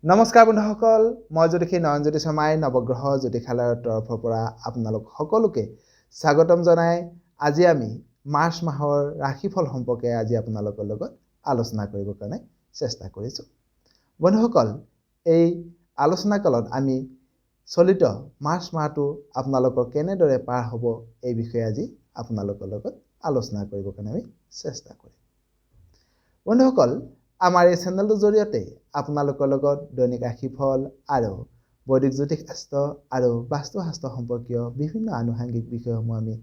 নমস্কাৰ বন্ধুসকল, মই জ্যোতিষী নয়নজ্যোতি শৰ্মাই নৱগ্ৰহ জ্যোতিষালয়ৰ তৰফৰ পৰা আপোনালোক সকলোকে স্বাগতম জনাই আজি আমি মাৰ্চ মাহৰ ৰাশিফল সম্পৰ্কে আজি আপোনালোকৰ লগত আলোচনা কৰিবৰ কাৰণে চেষ্টা কৰিছোঁ। বন্ধুসকল, এই আলোচনা কালত আমি চলিত মাৰ্চ মাহটো আপোনালোকৰ কেনেদৰে পাৰ হ'ব এই বিষয়ে আজি আপোনালোকৰ লগত আলোচনা কৰিবৰ কাৰণে আমি চেষ্টা কৰিম। বন্ধুসকল, আমাৰ এই চেনেলটোৰ জৰিয়তে আপোনালোকৰ লগত দৈনিক ৰাশিফল আৰু বৈদিক জ্যোতিষ শাস্ত্ৰ আৰু বাস্তুশাস্ত্ৰ সম্পৰ্কীয় বিভিন্ন আনুষাংগিক বিষয়সমূহ আমি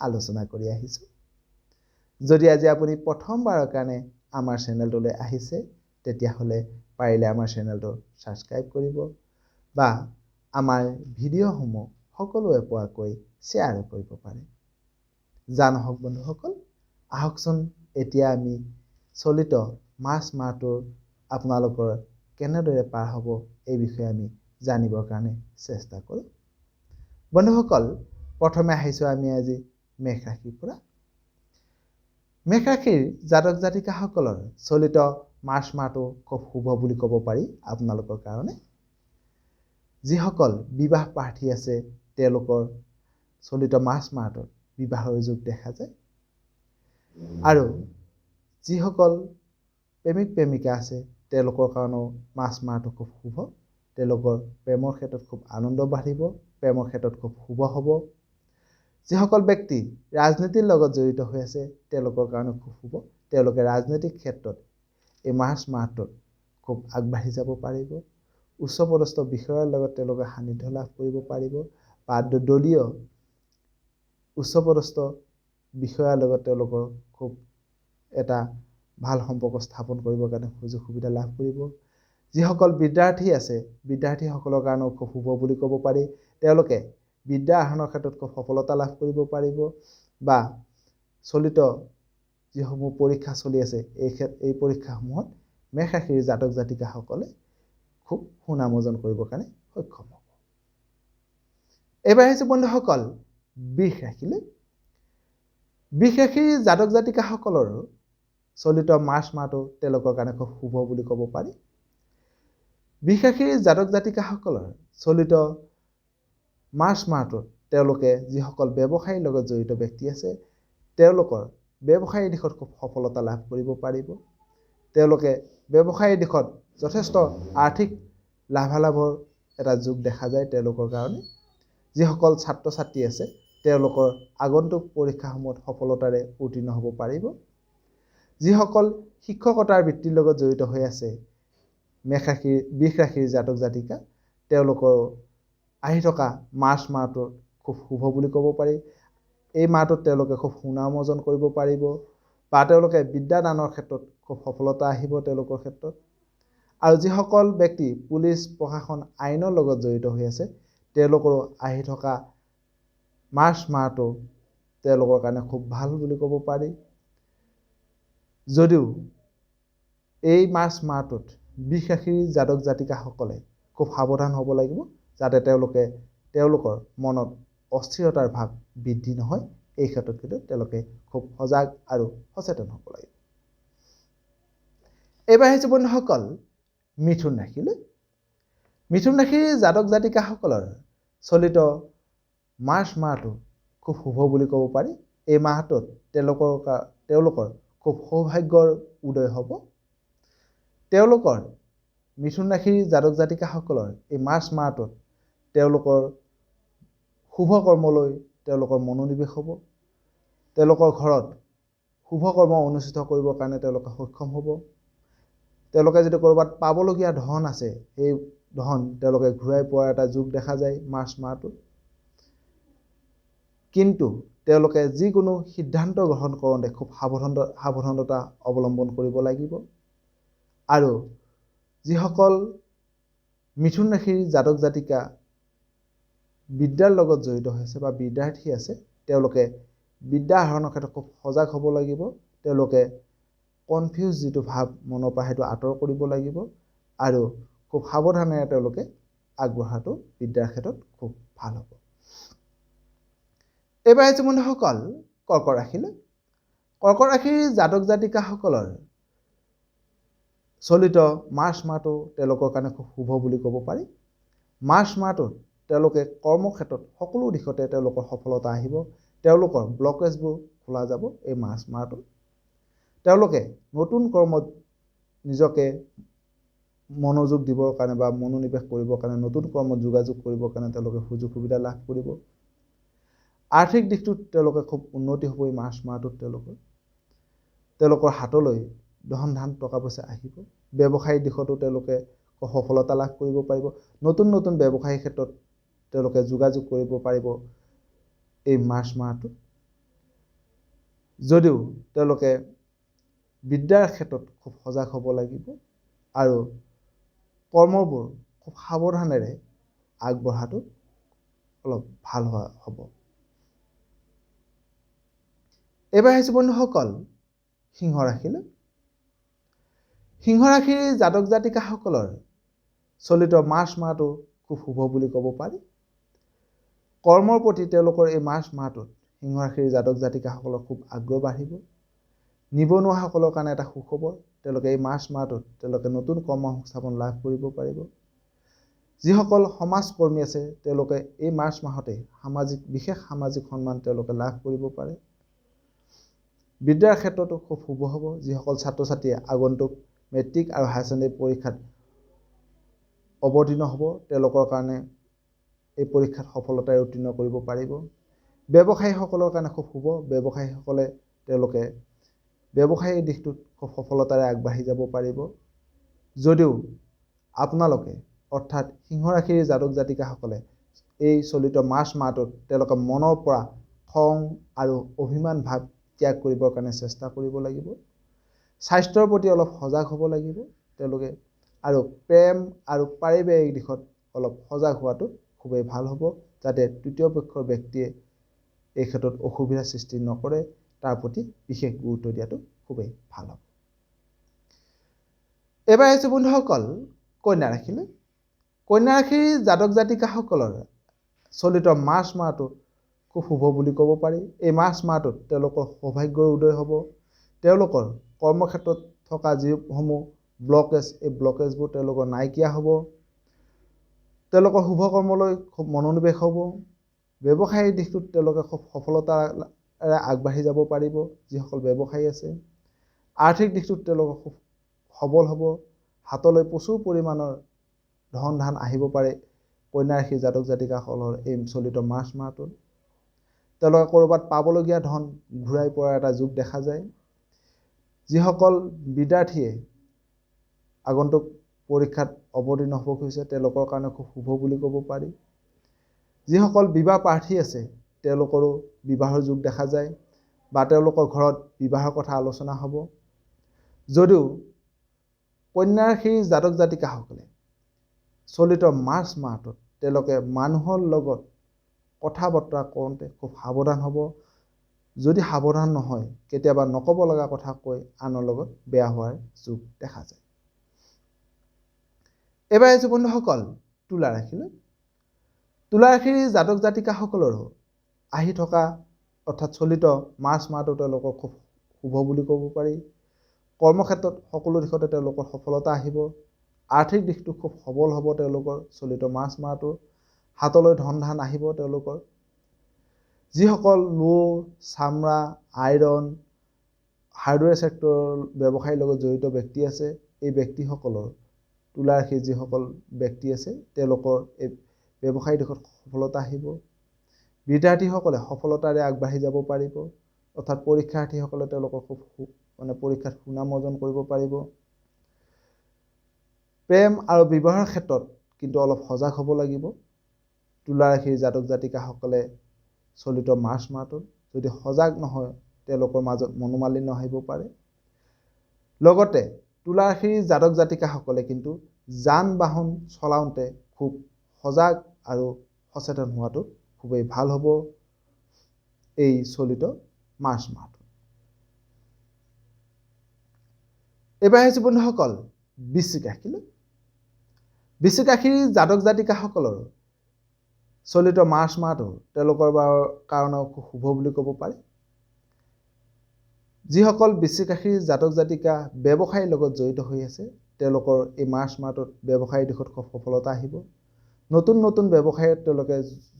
আলোচনা কৰি আহিছোঁ। যদি আজি আপুনি প্ৰথমবাৰৰ কাৰণে আমাৰ চেনেলটোলৈ আহিছে, তেতিয়াহ'লে পাৰিলে আমাৰ চেনেলটো ছাবস্ক্ৰাইব কৰিব বা আমাৰ ভিডিঅ'সমূহ সকলোৱে পোৱাকৈ শ্বেয়াৰো কৰিব পাৰে। জানহক বন্ধুসকল, আহকচোন এতিয়া আমি চলিত মাৰ্চ মাহটোৰ আপোনালোকৰ কেনেদৰে পাৰ হ'ব এই বিষয়ে আমি জানিবৰ কাৰণে চেষ্টা কৰোঁ। বন্ধুসকল, প্ৰথমে আহিছোঁ আমি আজি মেষ ৰাশিৰ পৰা। মেষ ৰাশিৰ জাতক জাতিকাসকলৰ চলিত মাৰ্চ মাহটো খুব শুভ বুলি ক'ব পাৰি আপোনালোকৰ কাৰণে। যিসকল বিবাহ প্ৰাৰ্থী আছে, তেওঁলোকৰ চলিত মাৰ্চ মাহটোত বিবাহৰ যোগ দেখা যায়। আৰু যিসকল প্ৰেমিক প্ৰেমিকা আছে, তেওঁলোকৰ কাৰণেও মাৰ্চ মাহটো খুব শুভ। তেওঁলোকৰ প্ৰেমৰ ক্ষেত্ৰত খুব আনন্দ বাঢ়িব, প্ৰেমৰ ক্ষেত্ৰত খুব শুভ হ'ব। যিসকল ব্যক্তি ৰাজনীতিৰ লগত জড়িত হৈ আছে, তেওঁলোকৰ কাৰণেও খুব শুভ। তেওঁলোকে ৰাজনৈতিক ক্ষেত্ৰত এই মাৰ্চ মাহটোত খুব আগবাঢ়ি যাব পাৰিব। উচ্চপদস্থ বিষয়াৰ লগত তেওঁলোকে সান্নিধ্য লাভ কৰিব পাৰিব বা দলীয় উচ্চপদস্থ বিষয়াৰ লগত তেওঁলোকৰ খুব এটা ভাল সম্পৰ্ক স্থাপন কৰিবৰ কাৰণে সুযোগ সুবিধা লাভ কৰিব। যিসকল বিদ্যাৰ্থী আছে, বিদ্যাৰ্থীসকলৰ কাৰণেও খুব শুভ বুলি ক'ব পাৰি। তেওঁলোকে বিদ্যা আহৰণৰ ক্ষেত্ৰত খুব সফলতা লাভ কৰিব পাৰিব বা চলিত যিসমূহ পৰীক্ষা চলি আছে, এই পৰীক্ষাসমূহত মেষ ৰাশিৰ জাতক জাতিকাসকলে খুব সুনাম অৰ্জন কৰিবৰ কাৰণে সক্ষম হ'ব। এইবাৰ আহিছোঁ বন্ধুসকল বৃষ ৰাশিলৈ। বৃষ ৰাশিৰ জাতক জাতিকাসকলৰো চলিত মাৰ্চ মাহটো তেওঁলোকৰ কাৰণে খুব শুভ বুলি ক'ব পাৰি। বৃষ ৰাশিৰ জাতক জাতিকাসকলৰ চলিত মাৰ্চ মাহটোত তেওঁলোকে যিসকল ব্যৱসায়ীৰ লগত জড়িত ব্যক্তি আছে, তেওঁলোকৰ ব্যৱসায়ী দিশত খুব সফলতা লাভ কৰিব পাৰিব। তেওঁলোকে ব্যৱসায়ী দিশত যথেষ্ট আৰ্থিক লাভালাভৰ এটা যুগ দেখা যায় তেওঁলোকৰ কাৰণে। যিসকল ছাত্ৰ ছাত্ৰী আছে, তেওঁলোকৰ আগন্তুক পৰীক্ষাসমূহত সফলতাৰে উত্তীৰ্ণ হ'ব পাৰিব। যিসকল শিক্ষকতাৰ বৃত্তিৰ লগত জড়িত হৈ আছে মেষ ৰাশিৰ বৃষ ৰাশিৰ জাতক জাতিকা, তেওঁলোকৰ আহি থকা মাৰ্চ মাহটোত খুব শুভ বুলি ক'ব পাৰি। এই মাহটোত তেওঁলোকে খুব সুনাম অৰ্জন কৰিব পাৰিব বা তেওঁলোকে বিদ্যাদানৰ ক্ষেত্ৰত খুব সফলতা আহিব তেওঁলোকৰ ক্ষেত্ৰত। আৰু যিসকল ব্যক্তি পুলিচ প্ৰশাসন আইনৰ লগত জড়িত হৈ আছে, তেওঁলোকৰো আহি থকা মাৰ্চ মাহটো তেওঁলোকৰ কাৰণে খুব ভাল বুলি ক'ব পাৰি। যদিও এই মাৰ্চ মাহটোত বৃষ ৰাশিৰ জাতক জাতিকাসকলে খুব সাৱধান হ'ব লাগিব, যাতে তেওঁলোকে তেওঁলোকৰ মনত অস্থিৰতাৰ ভাৱ বৃদ্ধি নহয়। এই ক্ষেত্ৰত কিন্তু তেওঁলোকে খুব সজাগ আৰু সচেতন হ'ব লাগিব। এইবাৰ আহিছোঁ বন্ধুসকল মিথুন ৰাশিলৈ। মিথুন ৰাশিৰ জাতক জাতিকাসকলৰ চলিত মাৰ্চ মাহটো খুব শুভ বুলি ক'ব পাৰি। এই মাহটোত তেওঁলোকৰ খুব সৌভাগ্যৰ উদয় হ'ব। তেওঁলোকৰ মিথুন ৰাশিৰ জাতক জাতিকাসকলৰ এই মাৰ্চ মাহটোত তেওঁলোকৰ শুভ কৰ্মলৈ তেওঁলোকৰ মনোনিৱেশ হ'ব। তেওঁলোকৰ ঘৰত শুভ কৰ্ম অনুষ্ঠিত কৰিবৰ কাৰণে তেওঁলোকে সক্ষম হ'ব। তেওঁলোকে যদি ক'ৰবাত পাবলগীয়া ধন আছে, সেই ধন তেওঁলোকে ঘূৰাই পোৱাৰ এটা যুগ দেখা যায় মাৰ্চ মাহটোত। কিন্তু তেওঁলোকে যিকোনো সিদ্ধান্ত গ্ৰহণ কৰোঁতে খুব সাৱধানতা অৱলম্বন কৰিব লাগিব। আৰু যিসকল মিথুন ৰাশিৰ জাতক জাতিকা বিদ্যাৰ লগত জড়িত হৈছে বা বিদ্যাৰ্থী আছে, তেওঁলোকে বিদ্যা আহৰণৰ ক্ষেত্ৰত খুব সজাগ হ'ব লাগিব। তেওঁলোকে কনফিউজ যিটো ভাৱ মনৰ পৰা সেইটো আঁতৰ কৰিব লাগিব আৰু খুব সাৱধানেৰে তেওঁলোকে আগবঢ়াটো বিদ্যাৰ ক্ষেত্ৰত খুব ভাল হ'ব। এইবাৰ আহিছোঁ বন্ধুসকল কৰ্কৰ ৰাশিলৈ। কৰ্কৰ ৰাশিৰ জাতক জাতিকাসকলৰ চলিত মাৰ্চ মাহটো তেওঁলোকৰ কাৰণে খুব শুভ বুলি ক'ব পাৰি। মাৰ্চ মাহটোত তেওঁলোকে কৰ্মক্ষেত্ৰত সকলো দিশতে তেওঁলোকৰ সফলতা আহিব। তেওঁলোকৰ ব্লকেজবোৰ খোলা যাব এই মাৰ্চ মাহটোত। তেওঁলোকে নতুন কৰ্মত নিজকে মনোযোগ দিবৰ কাৰণে বা মনোনিৱেশ কৰিবৰ কাৰণে, নতুন কৰ্মত যোগাযোগ কৰিবৰ কাৰণে তেওঁলোকে সুযোগ সুবিধা লাভ কৰিব। আৰ্থিক দিশটোত তেওঁলোকে খুব উন্নতি হ'ব এই মাৰ্চ মাহটোত। তেওঁলোকৰ হাতলৈ ধন ধান টকা পইচা আহিব। ব্যৱসায়িক দিশতো তেওঁলোকে সফলতা লাভ কৰিব পাৰিব। নতুন নতুন ব্যৱসায়িক ক্ষেত্ৰত তেওঁলোকে যোগাযোগ কৰিব পাৰিব এই মাৰ্চ মাহটোত। যদিও তেওঁলোকে বিদ্যাৰ ক্ষেত্ৰত খুব সজাগ হ'ব লাগিব আৰু কৰ্মবোৰ খুব সাৱধানেৰে আগবঢ়াটো অলপ ভাল হোৱা হ'ব। এইবাৰ আহিছোঁ বন্ধুসকল সিংহ ৰাশিলৈ। সিংহ ৰাশিৰ জাতক জাতিকাসকলৰ চলিত মাৰ্চ মাহটো খুব শুভ বুলি ক'ব পাৰি। কৰ্মৰ প্ৰতি তেওঁলোকৰ এই মাৰ্চ মাহটোত সিংহ ৰাশিৰ জাতক জাতিকাসকলৰ খুব আগ্ৰহ বাঢ়িব। নিবনুৱাসকলৰ কাৰণে এটা সুখবৰ, তেওঁলোকে এই মাৰ্চ মাহটোত তেওঁলোকে নতুন কৰ্মসংস্থাপন লাভ কৰিব পাৰিব। যিসকল সমাজকৰ্মী আছে তেওঁলোকে এই মাৰ্চ মাহতে বিশেষ সামাজিক সন্মান তেওঁলোকে লাভ কৰিব পাৰে। বিদ্যাৰ ক্ষেত্ৰতো খুব শুভ হ'ব। যিসকল ছাত্ৰ ছাত্ৰীয়ে আগন্তুক মেট্ৰিক আৰু হায়াৰ ছেকেণ্ডেৰী পৰীক্ষাত অৱতীৰ্ণ হ'ব তেওঁলোকৰ কাৰণে এই পৰীক্ষাত সফলতাৰে উত্তীৰ্ণ কৰিব পাৰিব। ব্যৱসায়ীসকলৰ কাৰণে খুব শুভ। ব্যৱসায়ীসকলে তেওঁলোকে ব্যৱসায়িক দিশটোত খুব সফলতাৰে আগবাঢ়ি যাব পাৰিব। যদিও আপোনালোকে অৰ্থাৎ সিংহ ৰাশিৰ জাতক জাতিকাসকলে এই চলিত মাৰ্চ মাহটোত তেওঁলোকে মনৰ পৰা খং আৰু অভিমান ভাৱ ত্যাগ কৰিবৰ কাৰণে চেষ্টা কৰিব লাগিব। স্বাস্থ্যৰ প্ৰতি অলপ সজাগ হ'ব লাগিব তেওঁলোকে আৰু প্ৰেম আৰু পাৰিবাৰিক দিশত অলপ সজাগ হোৱাটো খুবেই ভাল হ'ব, যাতে তৃতীয় পক্ষৰ ব্যক্তিয়ে এই ক্ষেত্ৰত অসুবিধাৰ সৃষ্টি নকৰে, তাৰ প্ৰতি বিশেষ গুৰুত্ব দিয়াটো খুবেই ভাল হ'ব। এইবাৰ আহিছোঁ বন্ধুসকল কন্যা ৰাশিলৈ। কন্যা ৰাশিৰ জাতক জাতিকাসকলৰ চলিত মাৰ্চ মাহটো খুব শুভ বুলি ক'ব পাৰি। এই মাৰ্চ মাহটোত তেওঁলোকৰ সৌভাগ্যৰ উদয় হ'ব। তেওঁলোকৰ কৰ্মক্ষেত্ৰত থকা যিসমূহ ব্লকেজ, এই ব্লকেজবোৰ তেওঁলোকৰ নাইকিয়া হ'ব। তেওঁলোকৰ শুভ কৰ্মলৈ খুব মনোনিৱেশ হ'ব। ব্যৱসায়িক দিশটোত তেওঁলোকে খুব সফলতাৰে আগবাঢ়ি যাব পাৰিব। যিসকল ব্যৱসায়ী আছে, আৰ্থিক দিশটোত তেওঁলোকৰ খুব সবল হ'ব। হাতলৈ প্ৰচুৰ পৰিমাণৰ ধন ধান আহিব পাৰে কন্যা ৰাশিৰ জাতক জাতিকাসকলৰ এই চলিত মাৰ্চ মাহটোত। তেওঁলোকে ক'ৰবাত পাবলগীয়া ধন ঘূৰাই পোৱাৰ এটা যুগ দেখা যায়। যিসকল বিদ্যাৰ্থীয়ে আগন্তুক পৰীক্ষাত অৱতীৰ্ণ হ'ব খুজিছে তেওঁলোকৰ কাৰণে খুব শুভ বুলি ক'ব পাৰি। যিসকল বিবাহ প্ৰাৰ্থী আছে তেওঁলোকৰো বিবাহৰ যুগ দেখা যায় বা তেওঁলোকৰ ঘৰত বিবাহৰ কথা আলোচনা হ'ব। যদিও কন্যা ৰাশিৰ জাতক জাতিকাসকলে চলিত মাৰ্চ মাহটোত তেওঁলোকে মানুহৰ লগত কথা বতৰা কওঁতে খুব সাৱধান হ'ব। যদি সাৱধান নহয় কেতিয়াবা নক'ব লগা কথা কৈ আনৰ লগত বেয়া হোৱাৰ যুগ দেখা যায়। এইবাৰ আহিছোঁ বন্ধুসকল তুলা ৰাশিলৈ। তুলা ৰাশিৰ জাতক জাতিকাসকলৰো আহি থকা অৰ্থাৎ চলিত মাৰ্চ মাহটো তেওঁলোকৰ খুব শুভ বুলি ক'ব পাৰি। কৰ্মক্ষেত্ৰত সকলো দিশতে তেওঁলোকৰ সফলতা আহিব। আৰ্থিক দিশটো খুব সবল হ'ব তেওঁলোকৰ চলিত মাৰ্চ মাহটো। হাতলৈ ধন ধান আহিব তেওঁলোকৰ। যিসকল লো, চামৰা, আইৰণ, হাৰ্ডৱেৰ ছেক্টৰৰ ব্যৱসায়ীৰ লগত জড়িত ব্যক্তি আছে, এই ব্যক্তিসকলৰ তুলা ৰাশিৰ যিসকল ব্যক্তি আছে তেওঁলোকৰ এই ব্যৱসায়িক দিশত সফলতা আহিব। বিদ্যাৰ্থীসকলে সফলতাৰে আগবাঢ়ি যাব পাৰিব, অৰ্থাৎ পৰীক্ষাৰ্থীসকলে তেওঁলোকৰ খুব পৰীক্ষাত সুনাম অৰ্জন কৰিব পাৰিব। প্ৰেম আৰু বিবাহৰ ক্ষেত্ৰত কিন্তু অলপ সজাগ হ'ব লাগিব। তুলা ৰাশিৰ জাতক জাতিকাসকলে চলিত মাৰ্চ মাহটোত যদি সজাগ নহয় তেওঁলোকৰ মাজত মনোমালিন্য আহিব পাৰে। লগতে তুলা ৰাশিৰ জাতক জাতিকাসকলে কিন্তু যান বাহন চলাওঁতে খুব সজাগ আৰু সচেতন হোৱাটো খুবেই ভাল হ'ব এই চলিত মাৰ্চ মাহটো। এইবাৰ আহিছোঁ বন্ধুসকল বৃশ্চিক ৰাশিলৈ। বৃশ্চিক ৰাশিৰ জাতক জাতিকাসকলৰ চলিত মাৰ্চ মাহটো তেওঁলোকৰ কাৰণেও খুব শুভ বুলি ক'ব পাৰি। যিসকল বৃশ্চিক ৰাশিৰ জাতক জাতিকা ব্যৱসায়ীৰ লগত জড়িত হৈ আছে তেওঁলোকৰ এই মাৰ্চ মাহটোত ব্যৱসায়িক দিশত খুব সফলতা আহিব। নতুন নতুন ব্যৱসায়ত তেওঁলোকে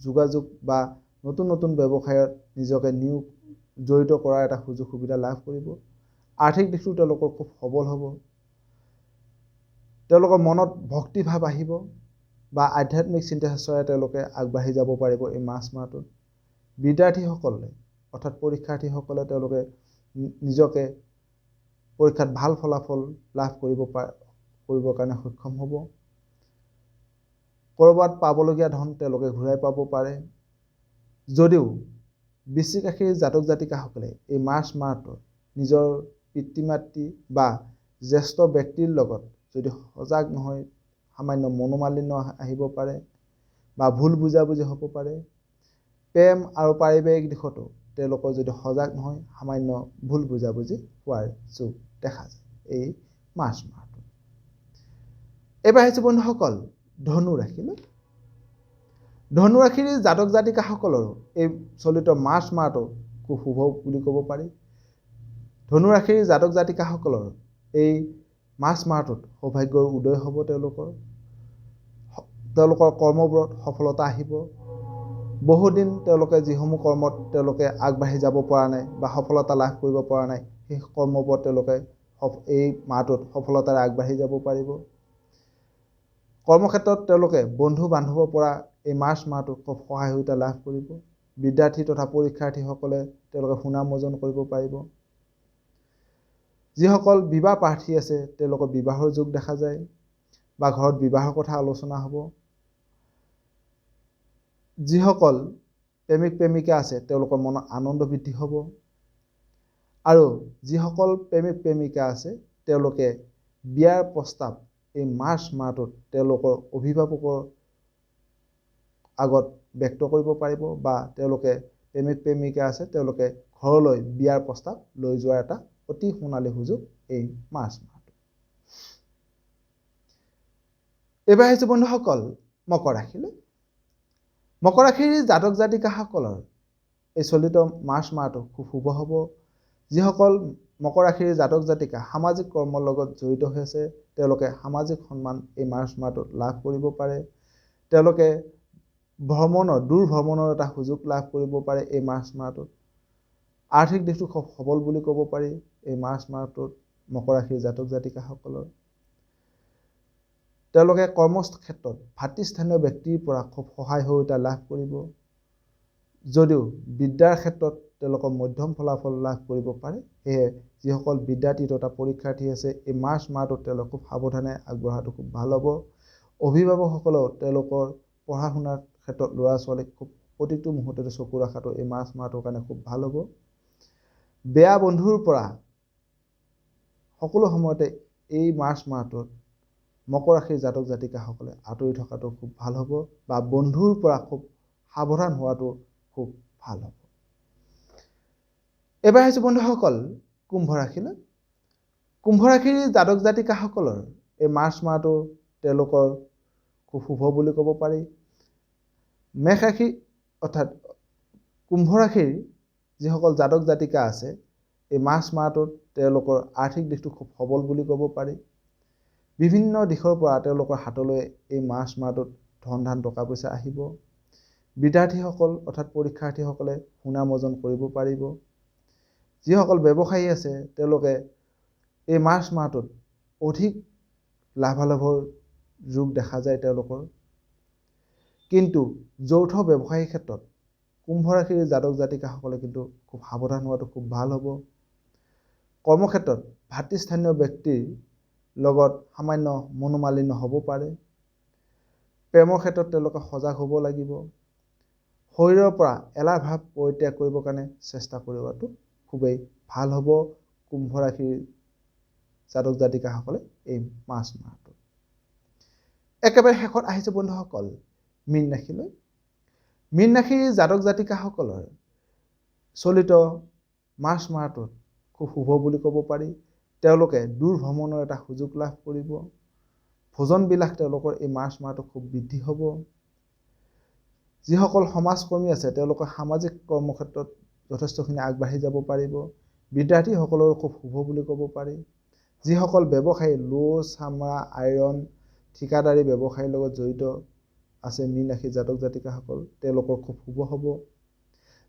যোগাযোগ বা নতুন নতুন ব্যৱসায়ত নিজকে নিয়োগ জড়িত কৰাৰ এটা সুযোগ সুবিধা লাভ কৰিব। আৰ্থিক দিশটো তেওঁলোকৰ খুব সবল হ'ব। তেওঁলোকৰ মনত ভক্তিভাৱ আহিব বা আধ্যাত্মিক চিন্তা চৰ্চাৰে তেওঁলোকে আগবাঢ়ি যাব পাৰিব এই মাৰ্চ মাহটোত। বিদ্যাৰ্থীসকলে অৰ্থাৎ পৰীক্ষাৰ্থীসকলে তেওঁলোকে নিজকে পৰীক্ষাত ভাল ফলাফল লাভ কৰিবৰ কাৰণে সক্ষম হ'ব। ক'ৰবাত পাবলগীয়া ধন তেওঁলোকে ঘূৰাই পাব পাৰে। যদিও বৃশ্চিক ৰাশিৰ জাতক জাতিকাসকলে এই মাৰ্চ মাহটোত নিজৰ পিতৃ মাতৃ বা জ্যেষ্ঠ ব্যক্তিৰ লগত যদি সজাগ নহয়, সামান্য মনোমালিন্য আহিব পাৰে বা ভুল বুজাবুজি হ'ব পাৰে। প্ৰেম আৰু পাৰিবাৰিক দিশতো তেওঁলোকৰ যদি সজাগ নহয়, সামান্য ভুল বুজাবুজি হোৱাৰ যোগ দেখা যায় এই মাৰ্চ মাহটোত। এইবাৰ আহিছোঁ বন্ধুসকল ধনু ৰাশিলৈ। ধনু ৰাশিৰ জাতক জাতিকাসকলৰো এই চলিত মাৰ্চ মাহটো খুব শুভ বুলি ক'ব পাৰি। ধনু ৰাশিৰ জাতক জাতিকাসকলৰ এই মাৰ্চ মাহটোত সৌভাগ্যৰ উদয় হ'ব। তেওঁলোকৰ কৰ্মবোৰত সফলতা আহিব। বহুদিন তেওঁলোকে যিসমূহ কৰ্মত তেওঁলোকে আগবাঢ়ি যাব পৰা নাই বা সফলতা লাভ কৰিব পৰা নাই, সেই কৰ্মবোৰত তেওঁলোকে এই মাহটোত সফলতাৰে আগবাঢ়ি যাব পাৰিব। কৰ্মক্ষেত্ৰত তেওঁলোকে বন্ধু বান্ধৱৰ পৰা এই মাৰ্চ মাহটোত খুব সহায় সহযোগিতা লাভ কৰিব। বিদ্যাৰ্থী তথা পৰীক্ষাৰ্থীসকলে তেওঁলোকে সুনাম অৰ্জন কৰিব পাৰিব। যিসকল বিবাহ প্ৰাৰ্থী আছে তেওঁলোকৰ বিবাহৰ যোগ দেখা যায় বা ঘৰত বিবাহৰ কথা আলোচনা হ'ব। যিসকল প্ৰেমিক প্ৰেমিকা আছে তেওঁলোকৰ মনত আনন্দ বৃদ্ধি হ'ব। আৰু যিসকল প্ৰেমিক প্ৰেমিকা আছে তেওঁলোকে বিয়াৰ প্ৰস্তাৱ এই মাৰ্চ মাহটোত তেওঁলোকৰ অভিভাৱকৰ আগত ব্যক্ত কৰিব পাৰিব বা তেওঁলোকে প্ৰেমিক প্ৰেমিকা আছে তেওঁলোকে ঘৰলৈ বিয়াৰ প্ৰস্তাৱ লৈ যোৱাৰ এটা অতি সোণালী সুযোগ এই মাৰ্চ মাহটো। এইবাৰ আহিছোঁ বন্ধুসকল মকৰ ৰাশিলৈ। মকৰ ৰাশিৰ জাতক জাতিকাসকলৰ এই চলিত মাৰ্চ মাহটো খুব শুভ হ'ব। যিসকল মকৰ ৰাশিৰ জাতক জাতিকা সামাজিক কৰ্মৰ লগত জড়িত হৈ আছে তেওঁলোকে সামাজিক সন্মান এই মাৰ্চ মাহটোত লাভ কৰিব পাৰে। তেওঁলোকে দূৰ ভ্ৰমণৰ এটা সুযোগ লাভ কৰিব পাৰে এই মাৰ্চ মাহটোত। আৰ্থিক দিশটো খুব সবল বুলি ক'ব পাৰি এই মাৰ্চ মাহটোত মকৰ ৰাশিৰ জাতক জাতিকাসকলৰ। তেওঁলোকে কৰ্মক্ষেত্ৰত ভাতৃস্থানীয় ব্যক্তিৰ পৰা খুব সহায় সহযোগিতা লাভ কৰিব। যদিও বিদ্যাৰ ক্ষেত্ৰত তেওঁলোকৰ মধ্যম ফলাফল লাভ কৰিব পাৰে, সেয়ে যিসকল বিদ্যাৰ্থী তথা পৰীক্ষাৰ্থী আছে এই মাৰ্চ মাহটোত তেওঁলোক খুব সাৱধানে আগবঢ়াটো খুব ভাল হ'ব। অভিভাৱকসকলেও তেওঁলোকৰ পঢ়া শুনাৰ ক্ষেত্ৰত ল'ৰা ছোৱালীক খুব প্ৰতিটো মুহূৰ্ততে চকু ৰখাটো এই মাৰ্চ মাহটোৰ কাৰণে খুব ভাল হ'ব। বেয়া বন্ধুৰ পৰা সকলো সময়তে এই মাৰ্চ মাহটোত মকৰ ৰাশিৰ জাতক জাতিকাসকলে আঁতৰি থকাটো খুব ভাল হ'ব বা বন্ধুৰ পৰা খুব সাৱধান হোৱাটো খুব ভাল হ'ব। এইবাৰ আহিছোঁ বন্ধুসকল কুম্ভ ৰাশিলৈ। কুম্ভ ৰাশিৰ জাতক জাতিকাসকলৰ এই মাৰ্চ মাহটো তেওঁলোকৰ খুব শুভ বুলি ক'ব পাৰি। মেষ ৰাশি অৰ্থাৎ কুম্ভ ৰাশিৰ যিসকল জাতক জাতিকা আছে এই মাৰ্চ মাহটোত তেওঁলোকৰ আৰ্থিক দিশটো খুব সবল বুলি ক'ব পাৰি। বিভিন্ন দিশৰ পৰা তেওঁলোকৰ হাতলৈ এই মাৰ্চ মাহটোত ধন ধান টকা পইচা আহিব। বিদ্যাৰ্থীসকল অৰ্থাৎ পৰীক্ষাৰ্থীসকলে সুনাম অৰ্জন কৰিব পাৰিব। যিসকল ব্যৱসায়ী আছে তেওঁলোকে এই মাৰ্চ মাহটোত অধিক লাভালাভৰ যোগ দেখা যায় তেওঁলোকৰ। কিন্তু যৌথ ব্যৱসায়ীৰ ক্ষেত্ৰত কুম্ভ ৰাশিৰ জাতক জাতিকাসকলে কিন্তু খুব সাৱধান হোৱাটো খুব ভাল হ'ব। কৰ্মক্ষেত্ৰত ভাতৃস্থানীয় ব্যক্তিৰ লগত সামান্য মনোমালিন্য হ'ব পাৰে। প্ৰেমৰ ক্ষেত্ৰত তেওঁলোকে সজাগ হ'ব লাগিব। শৰীৰৰ পৰা এলাহ ভাৱ পৰিত্যাগ কৰিবৰ কাৰণে চেষ্টা কৰাটো খুবেই ভাল হ'ব কুম্ভ ৰাশিৰ জাতক জাতিকাসকলে এই মাৰ্চ মাহটোত। একেবাৰে শেষত আহিছোঁ বন্ধুসকল মীন ৰাশিলৈ। মীন ৰাশিৰ জাতক জাতিকাসকলৰ চলিত মাৰ্চ মাহটোত খুব শুভ বুলি ক'ব পাৰি। তেওঁলোকে দূৰ ভ্ৰমণৰ এটা সুযোগ লাভ কৰিব। ভোজনবিলাক তেওঁলোকৰ এই মাৰ্চ মাহটো খুব বৃদ্ধি হ'ব। যিসকল সমাজকৰ্মী আছে তেওঁলোকৰ সামাজিক কৰ্মক্ষেত্ৰত যথেষ্টখিনি আগবাঢ়ি যাব পাৰিব। বিদ্যাৰ্থীসকলৰো খুব শুভ বুলি ক'ব পাৰি। যিসকল ব্যৱসায়ী লো, চামৰা, আইৰণ, ঠিকাদাৰী ব্যৱসায়ীৰ লগত জড়িত আছে মীন ৰাশিৰ জাতক জাতিকাসকল, তেওঁলোকৰ খুব শুভ হ'ব।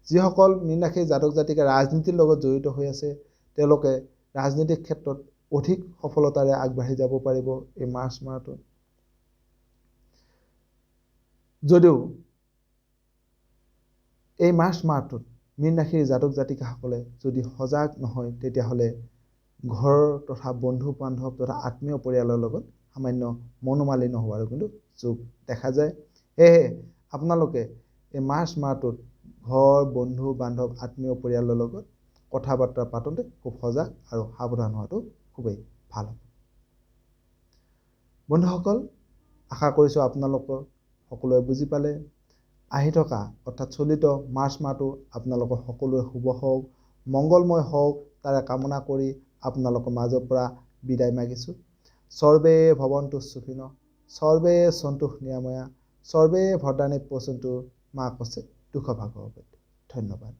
যিসকল মীন ৰাশিৰ জাতক জাতিকা ৰাজনীতিৰ লগত জড়িত হৈ আছে, তেওঁলোকে ৰাজনৈতিক ক্ষেত্ৰত অধিক সফলতাৰে আগবাঢ়ি যাব পাৰিব এই মাৰ্চ মাহটোত। যদিও এই মাৰ্চ মাহটোত মীন ৰাশিৰ জাতক জাতিকাসকলে যদি সজাগ নহয়, তেতিয়াহ'লে ঘৰৰ তথা বন্ধু বান্ধৱ তথা আত্মীয় পৰিয়ালৰ লগত সামান্য মনোমালিন্য হোৱাৰো কিন্তু যোগ দেখা যায়। সেয়েহে আপোনালোকে এই মাৰ্চ মাহটোত ঘৰ, বন্ধু বান্ধৱ, আত্মীয় পৰিয়ালৰ লগত কথা বাৰ্তা পাতোঁতে খুব সজাগ আৰু সাৱধান হোৱাটো খুবেই ভাল হ'ব। বন্ধুসকল, আশা কৰিছোঁ আপোনালোকৰ সকলোৱে বুজি পালে। আহি থকা অৰ্থাৎ চলিত মাৰ্চ মাহটো আপোনালোকৰ সকলোৰে শুভ হওক, মংগলময় হওক, তাৰে কামনা কৰি আপোনালোকৰ মাজৰ পৰা বিদায় মাগিছোঁ। সৰ্বে ভৱন্তু সুখিন, সৰ্বে সন্তু নিৰাময়া, সৰ্বে ভদ্ৰাণি পশ্যন্তু, মা কছে দুখ ভাগ। ধন্যবাদ।